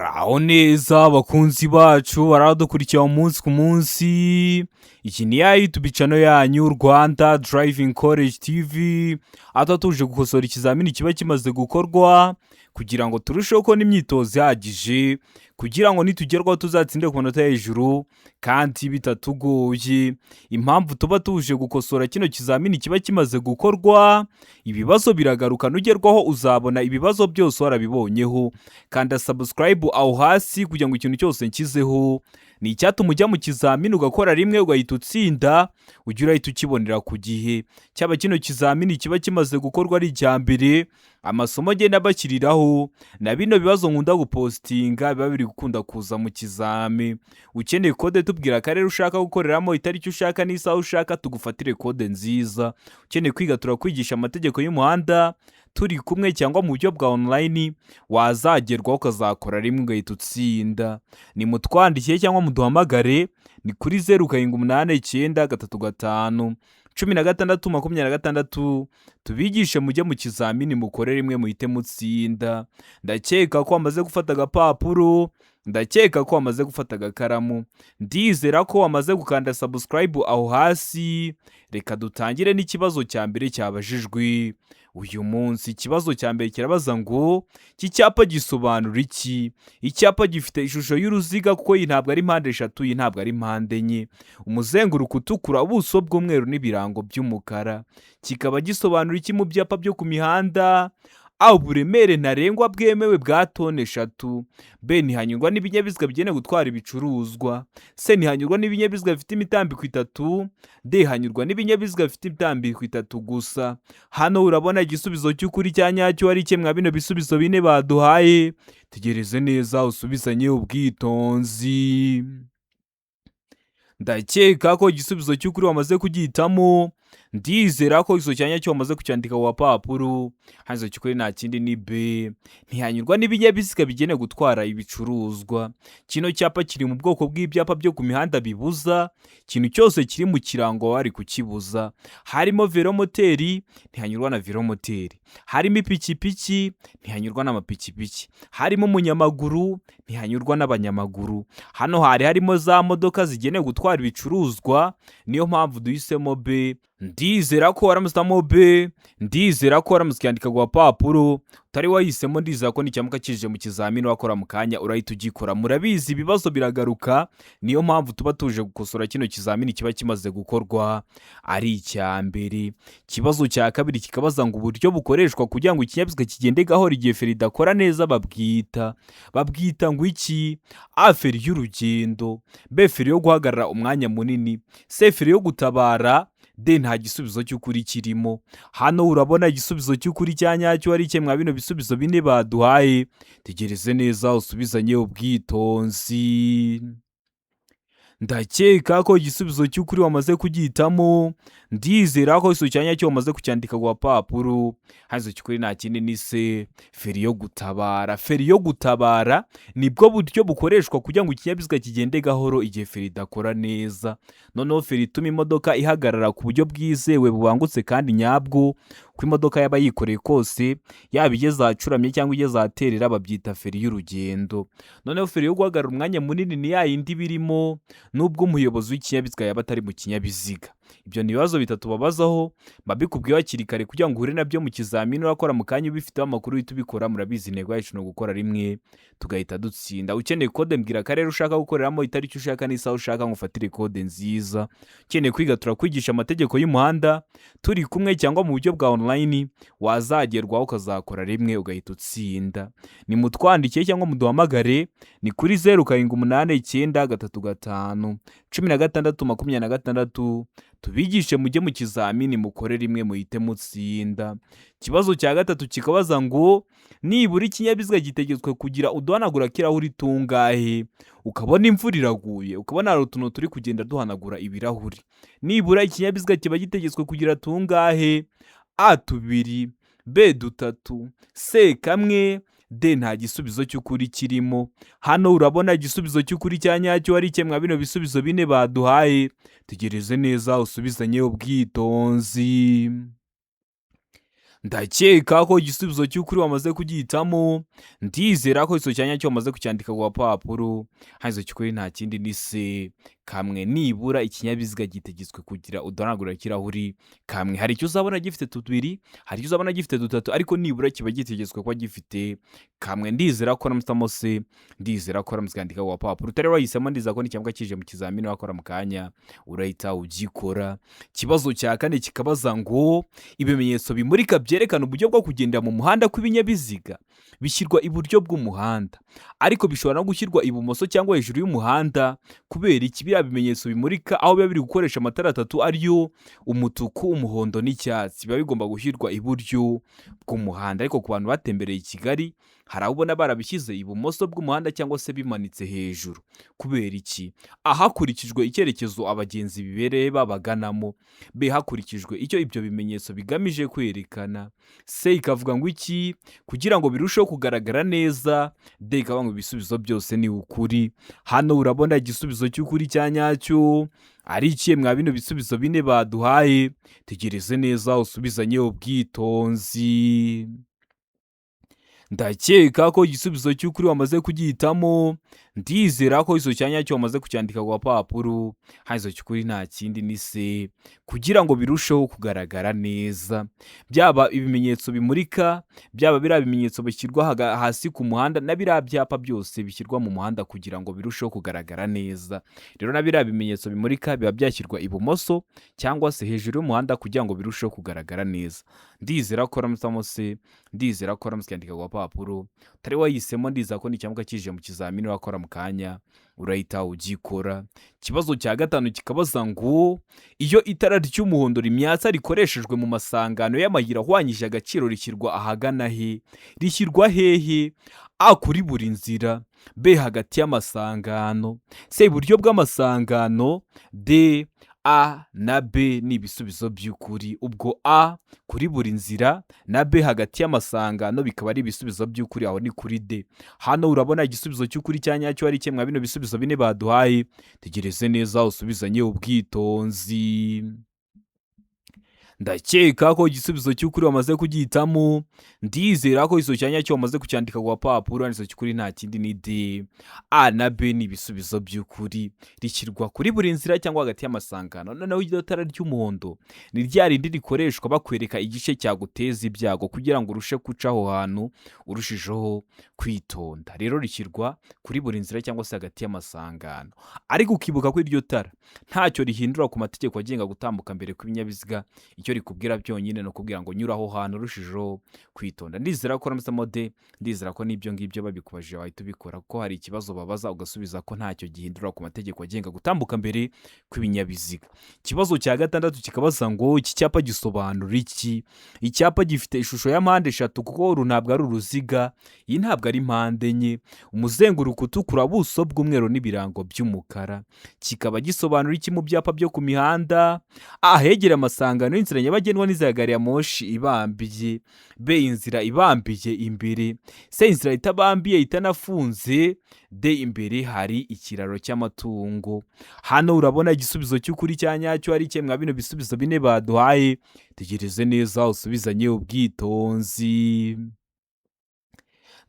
Muraho neza bakunzi bacu baradukurikira umunsi ku munsi. Iki ni ya YouTube channel yanyu Rwanda Driving College TV, aho tuje gukosora ikizamini kiba kimaze gukorwa kugira ngo turusheho kubona imyitozo ihagije, kugira ngo nitugerwaho tuzatsinde ku manota hejuru kandi bitatugoye. Impamvu tuba tuje gukosora kino kizamini kiba kimaze gukorwa, ibibazo biragaruka, nugerwaho uzabona ibibazo byose warabibonyeho. Kanda subscribe aho hasi kugira ngo ikintu cyose nshyizeho ni icyatuma ujya mu kizamini ugakora rimwe ugahita utsinda, ujye urahita ukibonera ku gihe. Cyaba kino kizamini kiba kimaze gukorwa ari icya mbere, amasomo agenda bashyiriraho na bino bibazo nkunda gupostinga biba biri gukunda kuza mu kizami. Ukeneye kode, tubwira akarere ushaka gukoreramo, itariki ushaka n'isaha ushaka, tugufatire kode nziza. Ukeneye kwiga, turakwigisha amategeko y'umuhanda turi kumwe cyangwa mu buryo bwa online, wazagerwaho ukazakora rimwe ugahita utsinda. Nimutwandikiye cyangwa muduhamagare, ni kuri 0789351626, tubigishe mujye mu kizamini mukore rimwe muhite mutsinda. Ndakeka ko wamaze gufata agapapuro, ndakeka ko wamaze gufata agakaramu, ndizera ko wamaze gukanda subscribe aho hasi. Reka dutangire n'ikibazo cya mbere cyabajijwe uyu munsi. Ikibazo cya mbere kirabaza ngo: iki cyapa gisobanura iki? Icyapa gifite ishusho y'uruziga, kuko iyi ntabwo ari mpande eshatu, iyi ntabwo ari mpande enye, umuzenguruko utukura, ubuso bw'umweru n'ibirango by'umukara, kikaba gisobanura iki mu byapa byo ku mihanda? A, uburemere ntarengwa bwemewe bwa toni 3. B, ntihanyurwa n'ibinyabiziga bigenewe gutwara ibicuruzwa. C, ntihanyurwa n'ibinyabiziga bifite imitambiko itatu. D, hanyurwa n'ibinyabiziga bifite imitambiko itatu gusa. Hano urabona igisubizo cy'ukuri cya nyacyo ari mwa bino bisubizo bine baduhaye. Tegereze neza usubizanye ubwitonzi. Ndakeka ko igisubizo cy'ukuri wamaze kugihitamo, ndizera ko igisubizo cya nyacyo wamaze kucyandika ku gapapuro. Hano igisubizo cy'ukuri nta kindi, ni B, ntihanyurwa n'ibinyabiziga bigenewe gutwara ibicuruzwa. Kino cyapa kiri mu bwoko bw'ibyapa byo ku mihanda bibuza ikintu cyose kiri mu kirango bari kukibuza. Harimo velomoteri, ntihanyurwa na velomoteri. Harimo ipikipiki, ntihanyurwa n'amapikipiki. Harimo umunyamaguru, ntihanyurwa n'abanyamaguru. Hano hari harimo za modoka zigenewe gutwara ibicuruzwa, niyo mpamvu duhisemo B. Ndizera ko waramutse B, ndizera ko waramutse ukiyandika ku gapapuro. Utari wahisemo, ndizera ko nicyamuka kije mu kizamini wakora mu kanya urahita ugikora. Murabizi, ibibazo biragaruka, niyo mpamvu tuba tuje gukosora kino kizamini kiba kimaze gukorwa ari icya mbere. Ikibazo cya kabiri kikabaza ngo: uburyo bukoreshwa kugira ngo ikinyabiziga kigende gahoro igihe feri idakora neza babwita ngo iki? A, feri y'urugendo. B, feri yo guhagarara umwanya munini. C, feri yo gutabara. D, nta gisubizo cy'ukuri kirimo. Hano urabona igisubizo cy'ukuri cya nyacyo ari mwa bino bisubizo bine baduhaye. Tegereze neza usubizanye ubwitonzi. Ndakeka ko igisubizo cy'ukuri wamaze kugihitamo, ndizera ko igisubizo cya nyacyo wamaze kucyandika ku gapapuro. Hano igisubizo cy'ukuri nta kindi, ni C, feri yo gutabara. Feri yo gutabara nibwo buryo bukoreshwa kugira ngo ikinyabiziga kigende gahoro igihe feri idakora neza. Noneho feri ituma imodoka ihagarara ku buryo bwizewe, bubangutse kandi nyabwo, uko imodoka yaba yikoreye kose, yaba igeze ahacuramye cyangwa igeze ahaterera, babyita feri y'urugendo. Noneho feri yo guhagarara umwanya munini ni ya yindi birimo nubwo umuyobozi w'ikinyabiziga yaba atari mu kinyabiziga. Ibyo ni ibibazo bitatu babazaho, mbabikubwiye hakiri kare kugira ngo uhure nabyo mu kizamini urakora mu kanya ubifiteho amakuru uhita ubikora. Murabizi, intego yacu ni ugukora rimwe tugahita dutsinda. Ukeneye kode, mbwira akarere ushaka gukoreramo, itariki ushaka n'isaha ushaka, ngo ufatire kode nziza. Ukeneye kwiga, turakwigisha amategeko y'umuhanda turi kumwe cyangwa mu buryo bwa online, wazagerwaho ukazakora rimwe ugahita utsinda. Nimutwandikiye cyangwa muduhamagare, ni kuri 0789351626, tubigishe mujye mu kizamini mukore rimwe muhite mutsinda. Ikibazo cya gatatu kikabaza ngo: nibura ikinyabiziga gitegetswe kugira uduhanagura kirahuri tungahe? Ukabona imvura iraguye, ukabona hari utuntu turi kugenda duhanagura ibirahuri. Nibura ikinyabiziga kiba gitegetswe kugira tungahe? A, tubiri. B, dutatu. C, kamwe. D, nta gisubizo cy'ukuri kirimo. Hano urabona igisubizo cy'ukuri cya nyacyo ari mwa bino bisubizo bine baduhaye. Tegereze neza usubizanye ubwitonzi. Ndakeka ko igisubizo cy'ukuri wamaze kugihitamo. Ndizera ko igisubizo cya nyacyo wamaze kucyandika ku gapapuro. Hano cy'ukuri nta kindi ni C, kamwe. Nibura ikinyabiziga gitegetswe kugira uduhanagura-kirahuri kamwe. Hari icyo uzabona gifite tubiri, hari icyo uzabona gifite dutatu, ariko nibura kiba gitegetswe kuba gifite kamwe. Ndizera ko uramutse C, ndizera ko uramutse ukandika ku gapapuro. Utari wahisemo, ndizera ko n'icyambwa kije mu kizamini wakora mu kanya urahita ugikora. Ikibazo cya kane kikabaza ngo: ibimenyetso bimurika byerekana uburyo bwo kugendera mu muhanda kw'ibinyabiziga bishyirwa iburyo bw'umuhanda, ariko bishobora no gushyirwa ibumoso cyangwa hejuru y'umuhanda. Kubera iki? Biriya bimenyetso bimurika, aho biba biri gukoresha amatara atatu, ariyo umutuku, umuhondo n'icyatsi, biba bigomba gushyirwa iburyo bw'umuhanda. Ariko ku bantu batembereye i Kigali, hari aho ubona barabishyize ibumoso bw'umuhanda cyangwa se bimanitse hejuru. Kubera iki? A, hakurikijwe icyerekezo abagenzi bibereye babaganamo. B, hakurikijwe icyo ibyo bimenyetso bigamije kwerekana. C ikavuga ngo iki? Kugira ngo birusheho kugaragara neza. D ikavuga ngo ibisubizo byose ni ukuri. Hano urabona igisubizo cy'ukuri cya nyacyo ari ikihe mwa bino bisubizo bine baduhaye? Tegereze neza usubizanye ubwitonzi. Ndakeka ko igisubizo cy'ukuri wamaze kugihitamo. Ndizera ko igisubizo cya nyacyo wamaze kucyandika ku gapapuro. Hano igisubizo cy'ukuri nta kindi ni C, kugira ngo birusheho kugaragara neza. Byaba ibimenyetso bimurika, byaba biriya bimenyetso bishyirwa hasi ku muhanda, na biriya byapa byose bishyirwa mu muhanda kugira ngo birusheho kugaragara neza. Rero na biriya bimenyetso bimurika biba byashyirwa ibumoso cyangwa se hejuru y'umuhanda kugira ngo birusheho kugaragara neza. Ndizera ko uramutse C, ndizera ko uramutse ukandika ku gapapuro. Utari wahisemo, ndizera ko n'icyambuka kije mu kizamini wakora mu kanya urahita ugikora. Ikibazo cya gatanu kikabaza ngo: iyo itara ry'umuhondo rimyatsa rikoreshejwe mu masangano y'amayira ahwanyije agaciro, rishyirwa ahagana he? Rishyirwa hehe? A, kuri buri nzira. B, hagati y'amasangano. C, iburyo bw'amasangano. D, A na B ni ibisubizo by'ukuri. Ubwo A kuri buri nzira na B hagati y'amasangano bikaba ari ibisubizo by'ukuri, aho ni kuri D. Hano urabona igisubizo cy'ukuri cya nyacyo ari kimwe bino bisubizo bine baduhaye? Tegereze neza usubizanye ubwitonzi. Ndakeka ko igisubizo cy'ukuri wamaze kugihitamo. Ndizera ko igisubizo cya nyacyo wamaze kucyandika ku gapapuro. Igisubizo cy'ukuri nta kindi ni D. A na B ni ibisubizo by'ukuri. Rishyirwa kuri buri nzira cyangwa hagati y'amasangano. Noneho iryo tara ry'umuhondo ni rya rindi rikoreshwa bakwereka igice cyaguteza ibyago kugira ngo urushe guca aho hantu urushijeho kwitonda. Rero rishyirwa kuri buri nzira cyangwa se hagati y'amasangano, ariko ukibuka ko iryo tara ntacyo rihindura ku mategeko agenga gutambuka mbere kw'ibinyabiziga. Icyo rikubwira byonyine ni ukubwira ngo nyura aho hantu urushijeho kwitonda. Ndizera ko uramutse D, ndizera ko n'ibyo ngibyo babikubajije wahita ubikora, kuko hari ikibazo babaza ugasubiza ko ntacyo gihindura ku mategeko agenga gutambuka mbere kw'ibinyabiziga. Ikibazo cya gatandatu kikabaza ngo: iki cyapa gisobanura iki? Icyapa gifite ishusho ya mpande eshatu, kuko uru ntabwo ari uruziga, iyi ntabwo ari mpande enye, umuzenguruko utukura, ubuso bw'umweru n'ibirango by'umukara, kikaba gisobanura iki mu byapa byo ku mihanda? A, ahegereye amasangano y'inzira nyabagendwa n'inzira ya gari ya moshi ibambiye. B, inzira ibambiye imbere. C, inzira itabambiye itanafunze. D, imbere hari ikiraro cy'amatungo. Hano urabona igisubizo cy'ukuri cya nyacyo ari kimwe bino bisubizo bine baduhaye? Tegereze neza usubizanye ubwitonzi.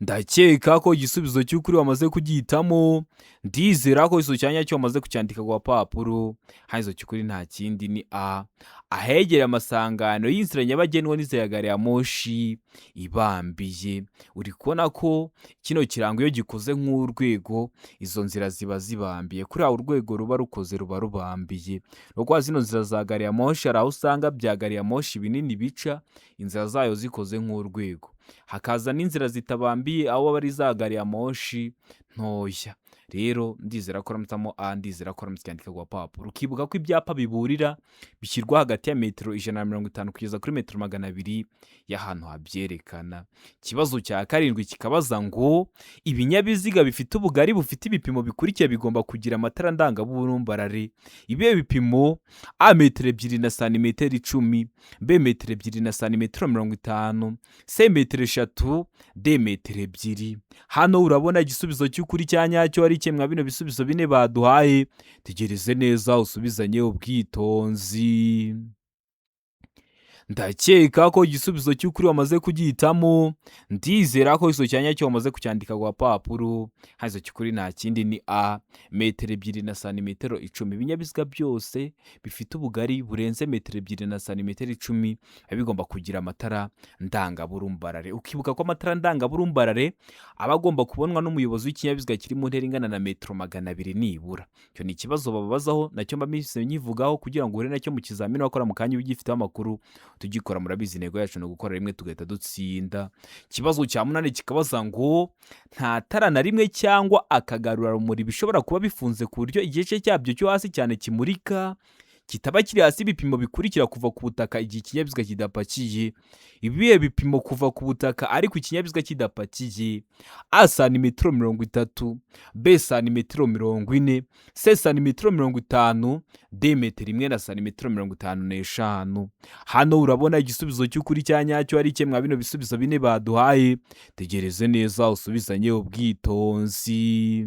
Ndakeka ko igisubizo cy'ukuri wamaze kugihitamo. Ndizera ko igisubizo cya nyacyo wamaze kucyandika ku gapapuro. Hano igisubizo cy'ukuri nta kindi ni A, ahegereye amasangano y'inzira nyabagendwa n'inzira ya gari ya moshi ibambiye. Uri kubona ko kino kirango iyo gikoze nk'urwego, izo nzira ziba zibambiye. Kuriya urwego ruba rukoze ruba rubambiye. Ni ukuvuga zino nzira za gari ya moshi, hari aho usanga bya gari ya moshi binini bica, inzira zayo zikoze nk'urwego, hakaza n'inzira zitabambiye, aho aba ari za gari ya moshi ntoya. Rero ndizera ko uramutse A, ndizera ko uramutse ucyandika ku gapapuro. Ukibuka ko ibyapa biburira bishyirwa hagati ya metero 150 kugeza kuri metero 200 y'ahantu habyerekana. Ikibazo cya karindwi kikabaza ngo: ibinyabiziga bifite ubugari bufite ibipimo bikurikira bigomba kugira amatara ndangaburumbarare. Ibihe bipimo? A, metero 2 na santimetero 10. B, metero 2 na santimetero 50. C, metero 3. D, metero 2. Hano urabona igisubizo cy'ukuri cya nyacyo ari kimwe bino bisubizo bine baduhaye? Tegereze neza usubizanye ubwitonzi. Ndakeka ko igisubizo cy'ukuri wamaze kugihitamo. Ndizera ko igisubizo cya nyacyo wamaze kucyandika ku gapapuro. Hano cy'ukuri nta kindi ni A, metero 2 na santimetero 10. Ibinyabiziga byose bifite ubugari burenze metero 2 na santimetero 10 biba bigomba kugira amatara ndangaburumbarare. Ukibuka ko amatara ndangaburumbarare aba agomba kubonwa n'umuyobozi w'ikinyabiziga kiri mu ntera ingana na metero 200 nibura. Icyo ni ikibazo bababazaho, nacyo mba mpise nkivugaho kugira ngo uhure nacyo mu kizamini wakora mu kanya ugifiteho amakuru. Tugikora murabizi, intego yacu ni ugukora rimwe tugahita dutsinda. Ikibazo cya munani kikabaza ngo nta tara na rimwe cyangwa akagarurarumuri bishobora kuba bifunze ku buryo igice cyabyo cyo hasi cyane kimurika kitaba kiri hasi ibipimo bikurikira kuva ku butaka igihe ikinyabiziga kidapakiye. Ibihe bipimo kuva ku butaka ariko ikinyabiziga kidapakiye? A, santimetero 30, B, santimetero 40, C, santimetero 50, D, metero 1 na santimetero 55. Hano urabona igisubizo cy'ukuri cya nyacyo ari kimwe bino bisubizo bine baduhaye. Tegereze neza usubizanye ubwitonzi.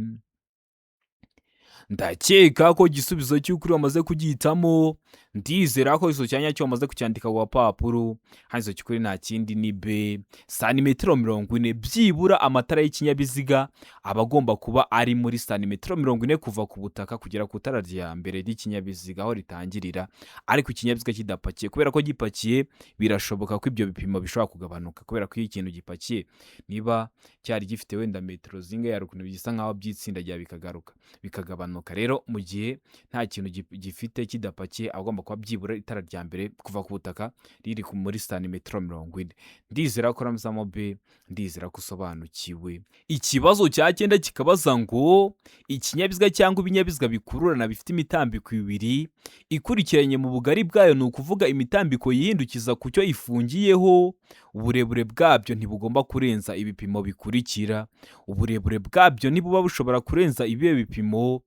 Ndakeka ko igisubizo cy'ukuri wamaze kugihitamo. Ndizera ko igisubizo cya nyacyo wamaze kucyandika ku gapapuro. Hano igisubizo cy'ukuri nta kindi ni B, santimetero 40. Byibura amatara y'ikinyabiziga aba agomba kuba ari muri santimetero 40 kuva ku butaka kugera ku itara rya mbere ry'ikinyabiziga aho ritangirira, ariko ikinyabiziga kidapakiye. Kubera ko gipakiye birashoboka ko ibyo bipimo bishobora kugabanuka, kubera ko iyo ikintu gipakiye, niba cyari gifite wenda metero zingahe, hari ukuntu gisa nkaho byitsindagira bikagaruka bikagabanuka. Rero mu gihe nta kintu gifite kidapakiye, aba agomba kuba byibura itara rya mbere kuva ku butaka riri muri santimetero 40. Ndizera ko uramuzamo B, ndizera ko usobanukiwe. Ikibazo cya cyenda kikabaza ngo ikinyabiziga cyangwa ibinyabiziga bikururana bifite imitambiko ibiri ikurikiranye mu bugari bwayo, ni ukuvuga imitambiko yihindukiza ku cyo ifungiyeho, uburebure bwabyo ntibugomba kurenza ibipimo bikurikira. Uburebure bwabyo ntibuba bushobora kurenza ibihe bipimo?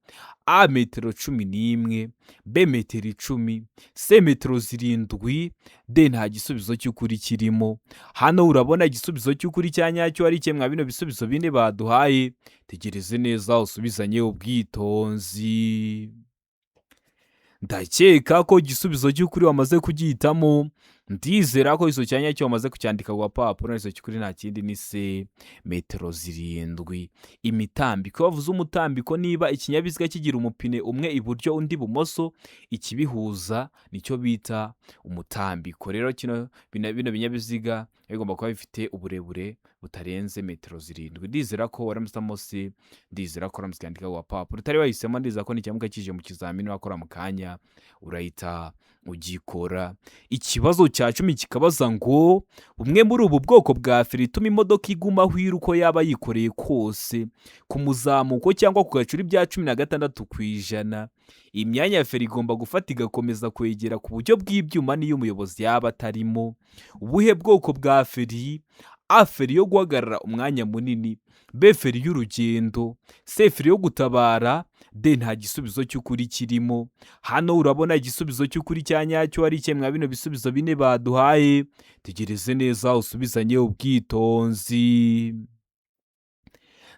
A, metero 11, B, metero 10, C, metero 7, D, nta gisubizo cy'ukuri kirimo. Hano urabona igisubizo cy'ukuri cya nyacyo ari kimwe bino bisubizo bine baduhaye. Tegereze neza usubizanye ubwitonzi. Ndakeka ko igisubizo cy'ukuri wamaze kugihitamo. Ndizera ko igisubizo cya nyacyo wamaze kucyandika ku gapapuro. Igisubizo cy'ukuri nta kindi ni C, metero 7. Imitambiko, iyo bavuze umutambiko, niba ikinyabiziga kigira umupine umwe iburyo undi ibumoso, ikibihuza nicyo bita umutambiko. Rero bino binyabiziga bigomba kuba bifite uburebure butarenze metero 7. Ndizera ko waramusamo C, ndizera ko waramutse ukandika ku gapapuro. Utari wahisemo, ndizera ko nikiramuka kije mu kizamini wakora mu kanya urahita ugikora. Ikibazo cya 10 kikabaza ngo bumwe muri ubu bwoko bwa feri ituma imodoka iguma aho iri uko yaba yikoreye kose, ku muzamuko cyangwa ku gacuri bya 16%, imyanya ya feri igomba gufata igakomeza kwegera ku buryo bw'ibyuma n'iyo umuyobozi yaba atarimo. Ubuhe bwoko bwa feri? A, feri yo guhagarara umwanya munini, B, feri y'urugendo, C, feri yo gutabara, D, nta gisubizo cy'ukuri kirimo. Hano urabona igisubizo cy'ukuri cya nyacyo ari kimwe bino bisubizo bine baduhaye. Tegereze neza usubizanye ubwitonzi.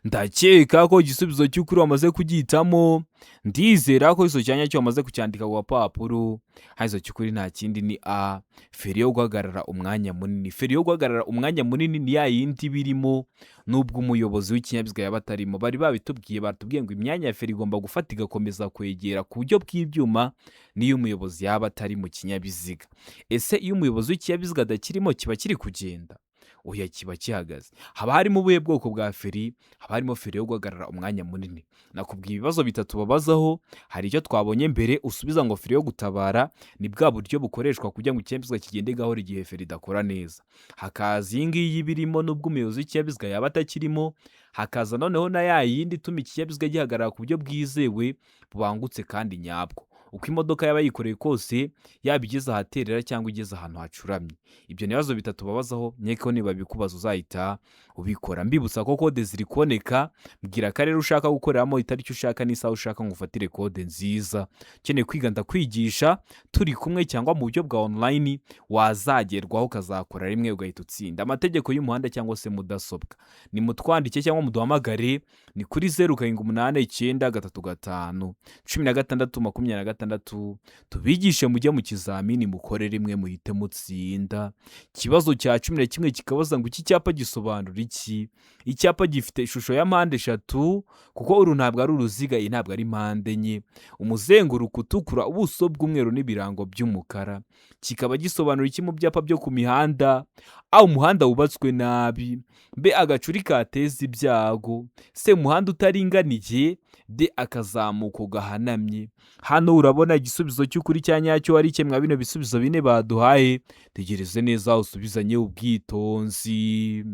Ndakeka ko igisubizo cy'ukuri wamaze kugihitamo. Ndizera ko igisubizo cya nyacyo wamaze kucyandika ku gapapuro. Hano igisubizo cy'ukuri nta kindi ni A, feri yo guhagarara umwanya munini. Feri yo guhagarara umwanya munini ni ya yindi iba irimo nubwo umuyobozi w'ikinyabiziga yaba atarimo. Bari babitubwiye, batubwiye ngo imyanya ya feri igomba gufata igakomeza kwegera ku buryo bw'ibyuma n'iyo umuyobozi yaba atari mu kinyabiziga. Ese iyo umuyobozi w'ikinyabiziga adakirimo kiba kiri kugenda? Oya, kiba gihagaze. Haba harimo ubuhe bwoko bwa feri? Haba harimo feri yo guhagarara umwanya munini. Nakubwiye ibibazo bitatu babazaho. Hari icyo twabonye mbere usubiza ngo feri yo gutabara ni bwa buryo bukoreshwa kugira ngo ikinyabiziga kigende gahoro igihe feri idakora neza. Hakaza iyi ngiyi iba irimo nubwo umuyobozi w'ikinyabiziga yaba atakirimo. Hakaza noneho na ya yindi ituma ikinyabiziga gihagarara ku buryo bwizewe, bubangutse kandi nyabwo, uko imodoka yaba yikoreye kose, yaba igeze ahaterera cyangwa igeze ahantu hacuramye. Ibyo ni ibibazo bitatu babazaho. Nkeka ko niba bikubaza uzahita ubikora. Mbibutsa ko kode ziri kuboneka. Mbwira akarere ushaka gukoreramo, itariki ushaka n'isaha ushaka ngo ufatire kode nziza. Ukeneye kwiga ndakwigisha turi kumwe cyangwa mu buryo bwa online, wazagerwaho ukazakora rimwe ugahita utsinda amategeko y'umuhanda cyangwa se mudasobwa. Ni mutwandike cyangwa muduhamagare, ni kuri 0789 35 16 25. gatandatu, tubigishe mujye mu kizamini mukore rimwe muhite mutsinda. Ikibazo cya 11 kikabaza ngo iki cyapa gisobanura iki? Icyapa gifite ishusho ya mpande eshatu, kuko uru ntabwo ari uruziga, iyi ntabwo ari mpande enye, umuzenguruko utukura, ubuso bw'umweru n'ibirango by'umukara. Kikaba gisobanura iki mu byapa byo ku mihanda? A, umuhanda wubatswe nabi, B, agacuri kateza ibyago, C, umuhanda utaringaniye, D, akazamuko gahanamye. Hano urabona igisubizo cy'ukuri cya nyacyo ari kimwe bino bisubizo bine baduhaye. Tegereze neza usubizanye ubwitonzi.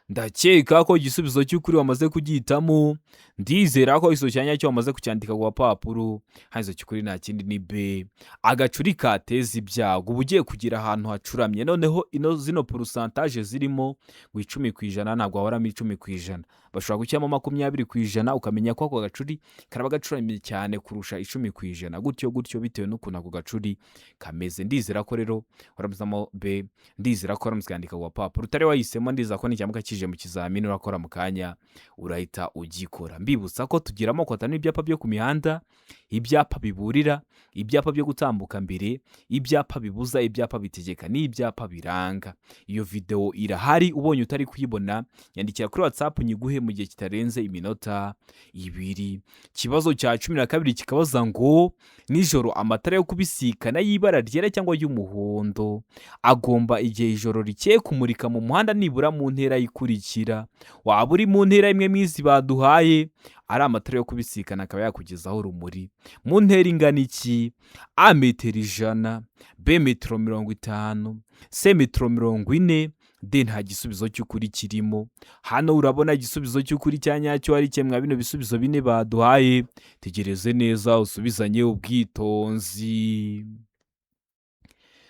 Ndakeka ko igisubizo cy'ukuri wamaze kugihitamo. Ndizera ko igisubizo cya nyacyo wamaze kucyandika ku gapapuro. Hano cy'ukuri nta kindi ni B, agacuri kateza ibyago. Uba ugiye kugira ahantu hacuramye, noneho ino zino pourcentage zirimo ngo 10%, ntabwo wahoramo 10%, bashobora gushyiramo 20%, ukamenya ko ako gacuri karaba gacuramye cyane kurusha 10%, gutyo gutyo, bitewe n'ukuntu ako gacuri kameze. Ndizera ko rero waramuzamo B, ndizera ko waramutse ukandika ku gapapuro. Utari wahisemo, ndizera ko nicyamuka kije mu kizamini urakora mu kanya urahita ugikora. Mbibutsa ko tugira amoko atanu y'ibyapa byo ku mihanda: ibyapa biburira, ibyapa byo gutambuka mbere, ibyapa bibuza, ibyapa bitegeka n'ibyapa biranga. Iyo videwo irahari, ubonye utari kuyibona nyandikira kuri WhatsApp nyiguhe mu gihe kitarenze iminota 2. Ikibazo cya 12 kikabaza ngo nijoro amatara yo kubisikana y'ibara ryera cyangwa y'umuhondo agomba igihe ijoro rikeye kumurika mu muhanda nibura mu ntera ikurikira. Waba uri mu ntera imwe mw'izi baduhaye, ari amatara yo kubisikana akaba yakugezaho urumuri mu ntera ingana iki? A, metero 100, B, metero 50, C, metero 40, D, nta gisubizo cy'ukuri kirimo. Hano urabona igisubizo cy'ukuri cya nyacyo ari kimwe bino bisubizo bine baduhaye. Tegereze neza usubizanye ubwitonzi.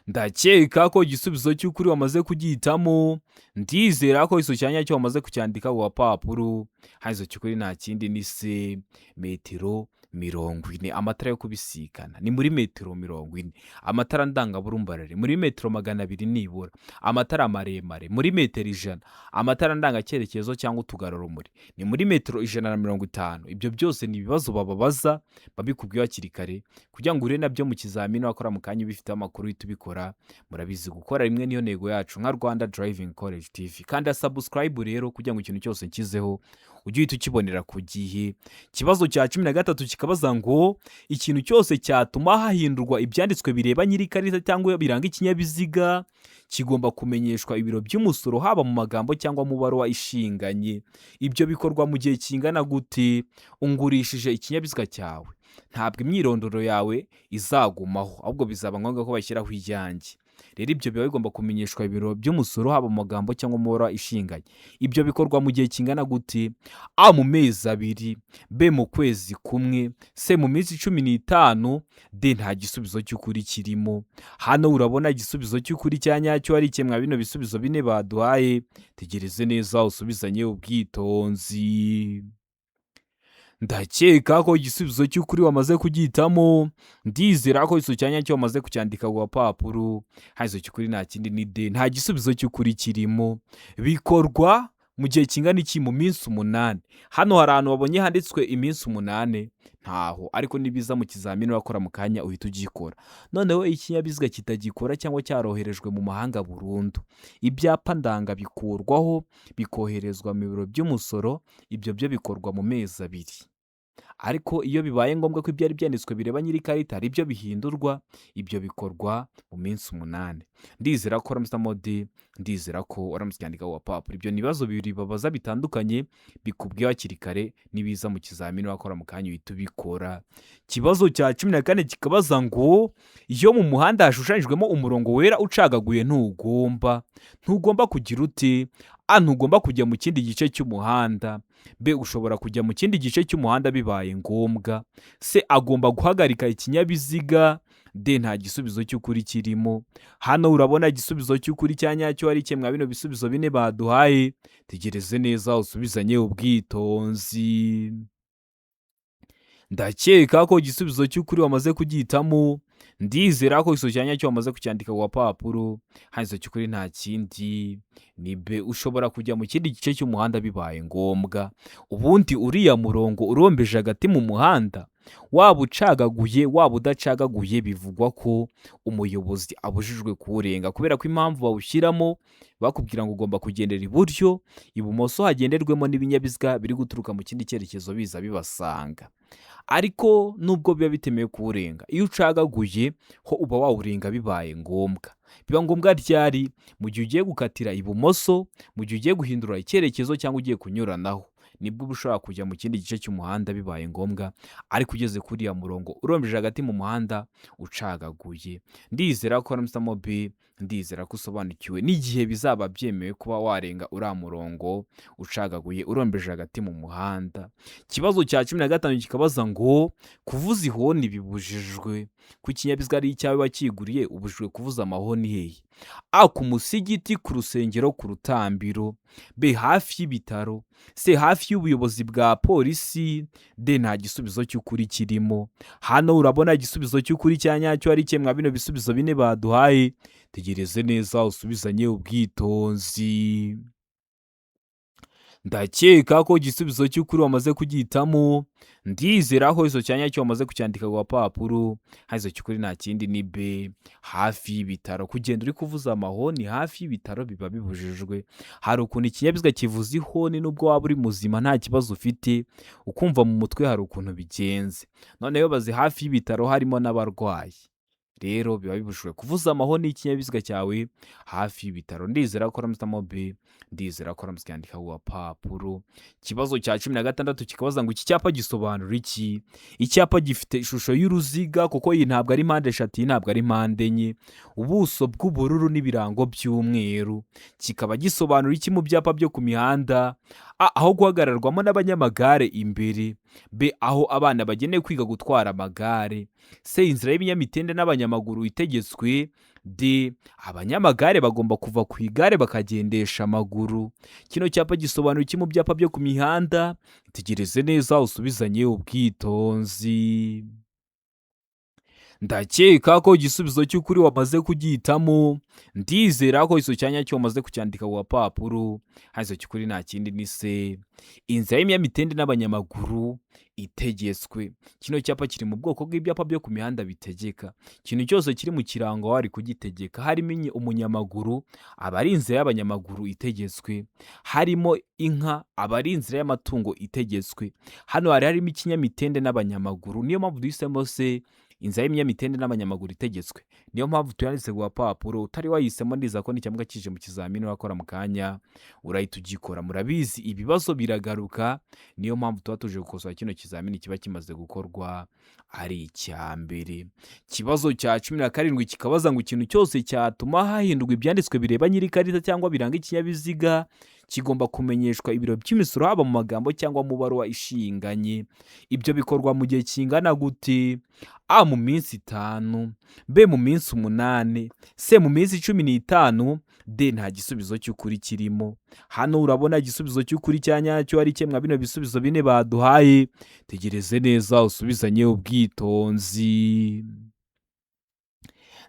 Ndakeka ko igisubizo cy'ukuri wamaze kugihitamo. Ndizera ko igisubizo cya nyacyo wamaze kucyandika ku gapapuro. Hano cy'ukuri nta kindi ni C, metero 40. Amatara yo kubisikana ni muri metero 40, amatara ndangaburumbarare muri metero 200 nibura, amatara maremare muri metero 100, amatara ndangacyerekezo cyangwa utugarurumuri ni muri metero 150. Ibyo byose ni ibibazo bababaza babikubwiye hakiri kare kugira ngo ure nabyo mu kizamini wakora mu kanya ubifiteho amakuru uhita ubikora. Murabizi, gukora rimwe niyo ntego yacu nka Rwanda Driving College TV. Kanda subscribe rero kugira ngo ikintu cyose nshyizeho ujye uhita ukibonera ku gihe. Ikibazo cya 13 kikabaza ngo ikintu cyose cyatuma hahindurwa ibyanditswe bireba nyir'ikarita cyangwa biranga ikinyabiziga kigomba kumenyeshwa ibiro by'umusoro haba mu magambo cyangwa mu baruwa ishinganye. Ibyo bikorwa mu gihe kingana gute? Ungurishije ikinyabiziga cyawe, ntabwo imyirondoro yawe izagumaho, ahubwo bizaba ngombwa ko bashyiraho iyanjye. Rero ibyo biba bigomba kumenyeshwa ibiro by'umusoro haba mu magambo cyangwa mu baruwa ishinganye. Ibyo bikorwa mu gihe kingana gute? A, mu mezi 2, B, mu kwezi kumwe, C, mu minsi 15, D, nta gisubizo cy'ukuri kirimo. Hano urabona igisubizo cy'ukuri cya nyacyo ari kimwe bino bisubizo bine baduhaye. Tegereze neza usubizanye ubwitonzi. Ndakeka ko igisubizo cy'ukuri wamaze kugihitamo. Ndizera ko igisubizo cya nyacyo wamaze kucyandika ku gapapuro. Hano igisubizo cy'ukuri nta kindi ni D, nta gisubizo cy'ukuri kirimo. Bikorwa mu gihe kingana iki? Mu minsi 8. Hano hari ahantu wabonye handitswe iminsi 8? Ntaho, ariko nibiza mu kizamini urakora mu kanya uhita ugikora. Noneho iyo ikinyabiziga kitagikora cyangwa cyaroherejwe mu mahanga burundu, ibyapa ndanga bikurwaho bikoherezwa mu biro by'umusoro. Ibyo byo bikorwa mu mezi 2. Ariko iyo bibaye ngombwa ko ibyari byanditswe bireba nyir'ikarita ari byo bihindurwa, ibyo bikorwa mu minsi 8. Ndizera ko waramutse D, ndizera ko waramutse ucyandika ku gapapuro. Ibyo ni ibibazo bibiri babaza bitandukanye bikubwiye hakiri kare, nibiza mu kizamini wakora mu kanya uhita ubikora. Ikibazo cya 14 kikabaza ngo iyo mu muhanda hashushanyijwemo umurongo wera ucagaguye ntugomba kugira ute? A, ntugomba kujya mu kindi gice cy'umuhanda, B, ushobora kujya mu kindi gice cy'umuhanda bibaye ngombwa, C, agomba guhagarika ikinyabiziga, D, nta gisubizo cy'ukuri kirimo. Hano urabona igisubizo cy'ukuri cya nyacyo ari kimwe bino bisubizo bine baduhaye. Tegereze neza usubizanye ubwitonzi. Ndakeka ko igisubizo cy'ukuri wamaze kugihitamo. Ndizera ko igisubizo cya nyacyo wamaze kucyandika ku gapapuro. Hano igisubizo cy'ukuri nta kindi ni B, ushobora kujya mu kindi gice cy'umuhanda bibaye ngombwa. Ubundi uriya murongo urombeje hagati mu muhanda. Waba ucagaguye, waba udacagaguye, bivugwa ko umuyobozi abujijwe kuwurenga, kubera ko impamvu bawushyiramo bakubwira ngo ugomba kugendera iburyo, ibumoso hagenderwemo n'ibinyabiziga biri guturuka mu kindi cyerekezo biza bibasanga. Ariko nubwo biba bitemewe kuwurenga, iyo ucagaguye ho uba wawurenga bibaye ngombwa. Biba ngombwa ryari? Mu gihe ugiye gukatira ibumoso, mu gihe ugiye guhindura icyerekezo cyangwa ugiye kunyuranaho, nibwo uba ushobora kujya mu kindi gice cy'umuhanda bibaye ngombwa, ariko ugeze kuri uriya murongo urombeje hagati mu muhanda ucagaguye. Ndizera ko wahisemo B, ndizera ko usobanukiwe n'igihe bizaba byemewe kuba warenga uriya murongo ucagaguye urombeje hagati mu muhanda. Ikibazo cya 15 kikabaza ngo kuvuza ihoni bibujijwe. Ko ikinyabiziga ari icyawe wakiguriye, ubujijwe kuvuza amahoni hehe? A, ku musigiti, ku rusengero, ku rutambiro. B, hafi y'ibitaro. C, hafi y'ubuyobozi bwa polisi. D, nta gisubizo cy'ukuri kirimo. Hano urabona igisubizo cy'ukuri cya nyacyo ari kimwe mwa bino bisubizo bine baduhaye. Tegereze neza usubizanye ubwitonzi. Ndakeka ko igisubizo cy'ukuri wamaze kugihitamo. Ndizera ko icyo cya nyacyo wamaze kucyandika ku gapapuro. Hano cy'ukuri nta kindi ni B, hafi y'ibitaro. Kugenda uri kuvuza amahoni hafi y'ibitaro biba bibujijwe. Hari ukuntu ikinyabiziga kivuza ihoni nubwo waba uri muzima nta kibazo ufite, ukumva mu mutwe hari ukuntu bigenze. Noneho bazi hafi y'ibitaro harimo n'abarwayi, rero biba bibujijwe kuvuza amahoni y'ikinyabiziga cyawe hafi y'ibitaro. Ndizera ko wahisemo B, ndizera ko waramutse ucyandika ku gapapuro. Ikibazo cya 16 kikabaza ngo iki cyapa gisobanura iki? Icyapa gifite ishusho y'uruziga, kuko iyi ntabwo ari mpande eshatu, iyi ntabwo ari mpande enye, ubuso bw'ubururu n'ibirango by'umweru. Kikaba gisobanura iki mu byapa byo ku mihanda? A, aho guhagararwamo n'abanyamagare imbere. B, aho abana bagenewe kwiga gutwara amagare. C, inzira y'ibinyamitende n'abanyamaguru itegetswe. D, abanyamagare bagomba kuva ku igare bakagendesha amaguru. Kino cyapa gisobanura iki mu byapa byo ku mihanda? Itegereze neza usubizanye ubwitonzi. Ndakeka ko igisubizo cy'ukuri wamaze kugihitamo. Ndizera ko icyo cya nyacyo wamaze kucyandika ku gapapuro. Hano icyo cy'ukuri nta kindi ni C, inzira y'ibinyamitende n'abanyamaguru itegetswe. Kino cyapa kiri mu bwoko bw'ibyapa byo ku mihanda bitegeka. Ikintu cyose kiri mu kirango wari kugitegeka, harimo umunyamaguru aba ari inzira y'abanyamaguru itegetswe, harimo inka aba ari inzira y'amatungo itegetswe. Hano hari harimo ikinyamitende n'abanyamaguru, niyo mpamvu duhisemo C, inzira y'ibinyamitende n'abanyamaguru itegetswe. Niyo mpamvu tuyanditse ku gapapuro. Utari wayihisemo, ndiza ko nicyamuka kije mu kizamini urakora mu kanya urahita ugikora. Murabizi ibibazo biragaruka, niyo mpamvu tuba tuje gukosora kino kizamini kiba kimaze gukorwa ari icya mbere. Ikibazo cya 17 kikabaza ngo ikintu cyose cyatuma hahindurwa ibyanditswe bireba nyir'ikarita cyangwa biranga ikinyabiziga kigomba kumenyeshwa ibiro by'imisoro, haba mu magambo cyangwa mu baruwa ishinganye. Ibyo bikorwa mu gihe kingana gute? A, mu minsi 5. B, mu minsi 8. C, mu minsi 15. D, nta gisubizo cy'ukuri kirimo. Hano urabona igisubizo cy'ukuri cya nyacyo ari kimwe mwa bino bisubizo bine baduhaye. Tegereze neza usubizanye ubwitonzi.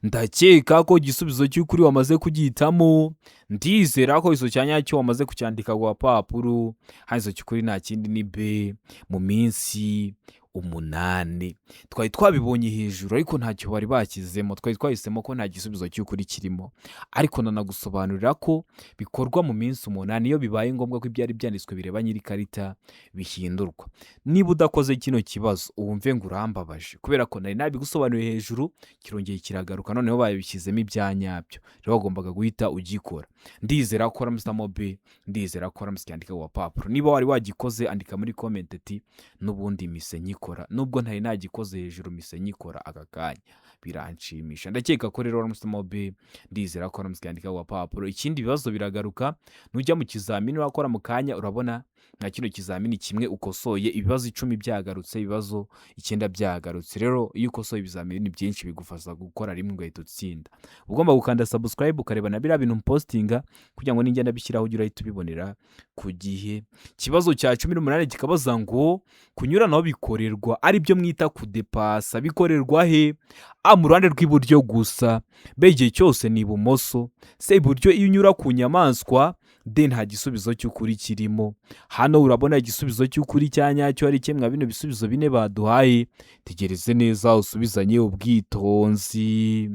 Ndakeka ko igisubizo cy'ukuri wamaze kugihitamo. Ndizera ko icyo cya nyacyo wamaze kucyandika ku gapapuro. Hano icyo cy'ukuri nta kindi ni B, mu minsi 8. Twari twabibonye hejuru ariko ntacyo bari bashyizemo, twari twahisemo ko nta gisubizo cy'ukuri kirimo, ariko nanagusobanurira ko bikorwa mu minsi 8 iyo bibaye ngombwa ko ibyari byanditswe bireba nyir'ikarita bihindurwa. Niba udakoze kino kibazo wumve ngo urambabaje, kubera ko nari nabigusobanuriye hejuru, kirongeye kiragaruka, noneho babishyizemo ibya nyabyo, rero wagombaga guhita ugikora. Ndizera ko wahisemo B, ndizera ko waramutse ucyandika ku gapapuro. Niba wari wagikoze, andika muri comment ati n'ubundi mise nyikora, nubwo ntari nagikoze hejuru mise nyikora aka kanya, biranshimisha. Ndakeka ko rero wahisemo B, ndizera ko waramutse ucyandika ku gapapuro. Ikindi, ibibazo biragaruka, nujya mu kizamini urakora mu kanya urabona nka kino kizamini kimwe ukosoye ibibazo 10 byagarutse, ibibazo 9 byagarutse. Rero iyo ukosoye ibizamini byinshi bigufasha gukora rimwe ugahita utsinda. Ugomba gukanda subscribe, ukareba na biriya bintu mpostinga, kugira ngo ningenda bishyiraho ujye urahita ubibonera ku gihe. Ikibazo cya 18 kikabaza ngo kunyuranaho bikorerwa, ari byo mwita kudepasa, bikorerwa he? A, mu ruhande rw'iburyo gusa. B, igihe cyose ni ibumoso. C, iburyo iyo unyura ku nyamaswa. D nta gisubizo cy'ukuri kirimo. Hano urabona igisubizo cy'ukuri cya nyacyo ari kimwe bino bisubizo bine baduhaye. Tegereze neza usubizanye ubwitonzi.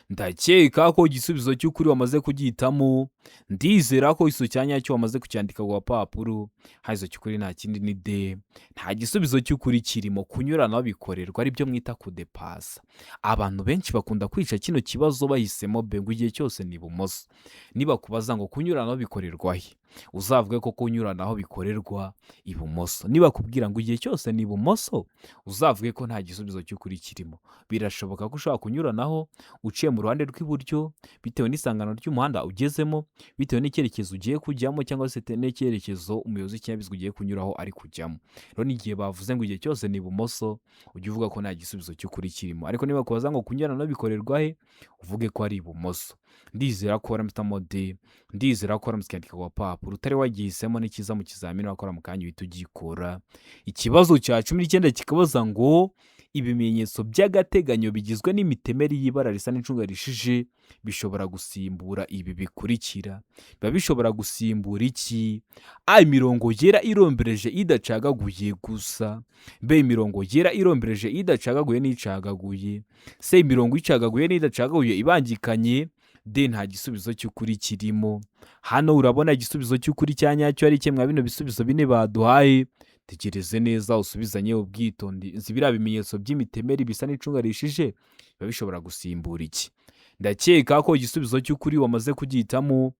Ndakeka ko igisubizo cy'ukuri wamaze kugihitamo. Ndizera ko igisubizo cya nyacyo wamaze kucyandika ku gapapuro. Hano igisubizo cy'ukuri nta kindi ni D, nta gisubizo cy'ukuri kirimo. Kunyuranaho bikorerwa, aribyo mwita kudepasa. Abantu benshi bakunda kwica kino kibazo bahisemo B, ngo igihe cyose ni ibumoso. Nibakubaza ngo kunyuranaho bikorerwa he, uzavuge ko kunyuranaho bikorerwa ibumoso. Nibakubwira ngo igihe cyose ni ibumoso, uzavuge ko nta gisubizo cy'ukuri kirimo. Birashoboka ko ushobora kunyuranaho uciye mu ruhande rw'iburyo, bitewe n'isangano ry'umuhanda ugezemo, bitewe n'icyerekezo ugiye kujyamo, cyangwa se n'icyerekezo umuyobozi w'ikinyabiziga ugiye kunyuraho ari kujyamo. Rero n'igihe bavuze ngo igihe cyose ni ibumoso, ujye uvuga ko nta gisubizo cy'ukuri kirimo. Ariko niba bakubaza ngo kunyuranaho bikorerwa he, uvuge ko ari ibumoso. Ndizera ko waramutamo D, ndizera ko waramutse ukandika ku gapapuro. Utari wagihisemo, ni cyiza mu kizamini wakora mu kanya uhita ugikora. Ikibazo cya 19 kikabaza ngo ibimenyetso by'agateganyo bigizwe n'imitemeri y'ibara risa n'icunga rishije bishobora gusimbura ibi bikurikira. Biba bishobora gusimbura iki? A, imirongo yera irombereje idacagaguye gusa. B, imirongo yera irombereje idacagaguye n'icagaguye. C, imirongo icagaguye n'idacagaguye ibangikanye. D nta gisubizo cy'ukuri kirimo. Hano urabona igisubizo cy'ukuri cya nyacyo ari kimwe bino bisubizo bine baduhaye. Tegereze neza usubizanye ubwitonzi. Biriya bimenyetso by'imitemeri bisa n'icunga rishije biba bishobora gusimbura iki? Ndakeka ko igisubizo cy'ukuri wamaze kugihitamo.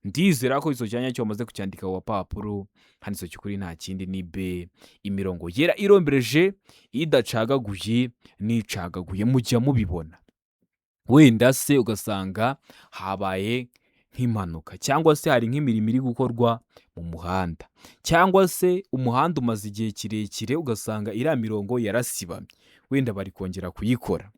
Ndizera ko igisubizo cya nyacyo wamaze kucyandika ku gapapuro. Hano igisubizo cy'ukuri nta kindi ni B, imirongo yera irombereje idacagaguye n'icagaguye. Mujya mubibona, wenda se ugasanga habaye nk'impanuka, cyangwa se hari nk'imirimo iri gukorwa mu muhanda, cyangwa se umuhanda umaze igihe kirekire, ugasanga iriya mirongo yarasibamye, wenda bari kongera kuyikora.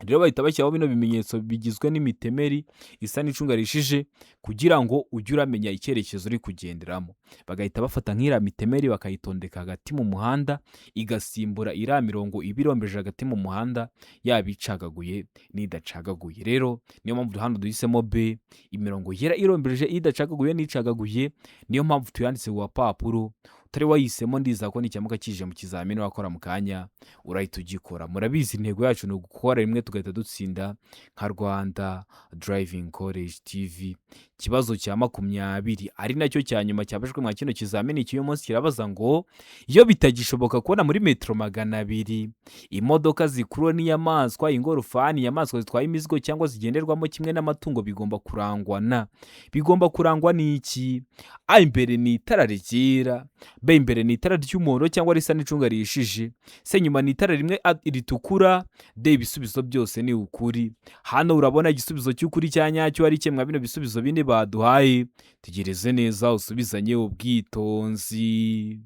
Rero bahita bashyiraho bino bimenyetso bigizwe n'imitemeri isa n'icunga rishije, kugira ngo ujye uramenya icyerekezo uri kugenderamo. Bagahita bafata nk'iriya mitemeri bakayitondeka hagati mu muhanda, igasimbura iriya mirongo iba irombeje hagati mu muhanda, yaba icagaguye n'idacagaguye. Rero niyo mpamvu hano duhisemo B, imirongo yera irombereje idacagaguye n'icagaguye. Niyo mpamvu tuyanditse ku gapapuro. Utari wayihisemo, ndizera ko nikiramuka kije mu kizamini wakora mu kanya urahita ugikora. Murabizi, intego yacu ni ugukora rimwe tugahita dutsinda nka Rwanda Driving College TV. Ikibazo cya 20, ari nacyo cya nyuma cyabajwe mwa kino kizamini cy'uyu munsi, kirabaza ngo iyo bitagishoboka kubona muri metero 200, imodoka zikuruwe n'inyamaswa, ingorofani, inyamaswa zitwaye imizigo cyangwa zigenderwamo kimwe n'amatungo bigomba kurangwa na, bigomba kurangwa n'iki? A, imbere ni itara ryera. B, imbere ni itara ry'umuhondo cyangwa risa n'icunga rihishije. C, inyuma ni itara rimwe ritukura. D, ibisubizo byose ni ukuri. Hano urabona igisubizo cy'ukuri cya nyacyo ari kimwe bino bisubizo bine baduhaye. Tegereze neza usubizanye ubwitonzi.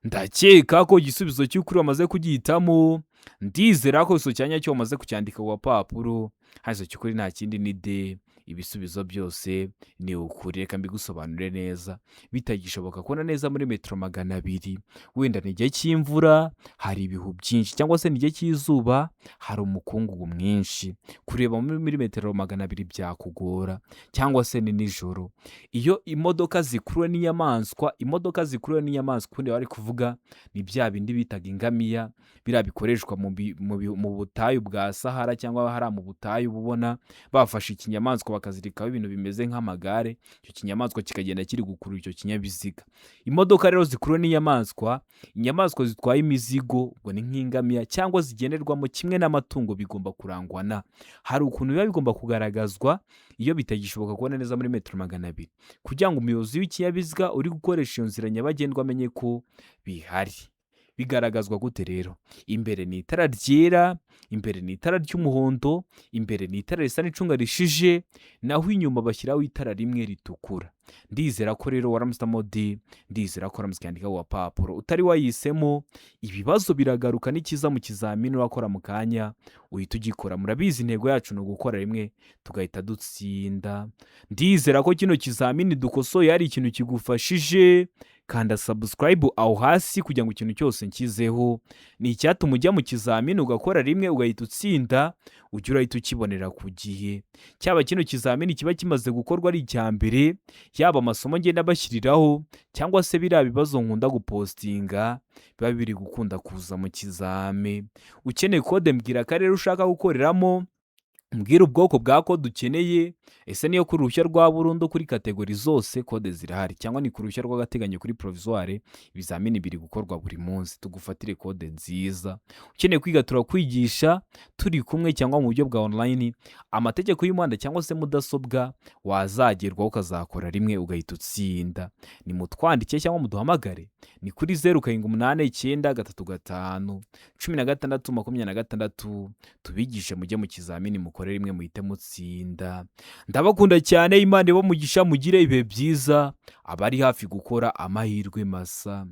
Ndakeka ko igisubizo cy'ukuri wamaze kugihitamo. Ndizera ko igisubizo cya nyacyo wamaze kucyandika ku gapapuro. Hano igisubizo cy'ukuri nta kindi ni D, ibisubizo byose ni ukuri. Reka mbigusobanurire neza. Bitagishoboka kubona neza muri metero 200, wenda ni igihe cy'imvura, hari ibihu byinshi, cyangwa se ni igihe cy'izuba, hari umukungugu mwinshi, kureba muri metero 200 byakugora, cyangwa se ni nijoro. Iyo imodoka zikuruwe n'inyamaswa, imodoka zikuruwe n'inyamaswa ubundi bari kuvuga ni bya bindi bitaga ingamiya, biriya bikoreshwa mu butayu bwa Sahara, cyangwa hariya mu butayu uba ubona bafashe ikinyamaswa bakazirikaho ibintu bimeze nk'amagare, icyo kinyamaswa kikagenda kiri gukurura icyo kinyabiziga. Imodoka rero zikuruwe n'inyamaswa, inyamaswa zitwaye imizigo, ubwo ni nk'ingamiya, cyangwa zigenderwamo kimwe n'amatungo bigomba kurangwa na, hari ukuntu biba bigomba kugaragazwa iyo bitagishoboka kubona neza muri metero 200, kugira ngo umuyobozi w'ikinyabiziga uri gukoresha iyo nzira nyabagendwa amenye ko bihari. Bigaragazwa gute rero? Imbere ni itara ryera, imbere ni itara ry'umuhondo, imbere ni itara risa n'icunga rishije, naho inyuma bashyiraho itara rimwe ritukura. Ndizera ko rero waramusitamo D, ndizera ko waramutse ukandika ku gapapuro. Utari wayihisemo, ibibazo biragaruka, n'ikiza mu kizamini urakora mu kanya uhita ugikora. Murabizi, intego yacu ni ugukora rimwe tugahita dutsinda. Ndizera ko kino kizamini dukosoye hari ikintu kigufashije. Kanda subscribe aho hasi kugira ngo ikintu cyose nshyizeho ni icyatuma ujya mu kizamini ugakora rimwe ugahita utsinda, ujye urahita ukibonera ku gihe. Cyaba kino kizamini kiba kimaze gukorwa ari icya mbere, yaba amasomo ngenda bashyiriraho, cyangwa se biriya bibazo nkunda gupostinga biba biri gukunda kuza mu kizami. Ukeneye kode, mbwira akarere ushaka gukoreramo, mbwira ubwoko bwa kode ukeneye. Ese niyo ku ruhushya rwa burundu kuri category zose kode zirahari, cyangwa ni ku ruhushya rw'agateganyo kuri provisoire? Ibizamini biri gukorwa buri munsi, tugufatire kode nziza. Ukeneye kwiga, turakwigisha turi kumwe cyangwa mu buryo bwa online, amategeko y'umuhanda cyangwa se mudasobwa, wazagerwaho ukazakora rimwe ugahita utsinda. Nimutwandike cyangwa muduhamagare, ni kuri 0789351626, tubigishe mujye mu kizamini mukore rimwe muhite mutsinda. Ndabakunda cyane, Imana ibamugisha, mugire ibihe byiza, abari hafi gukora amahirwe masa.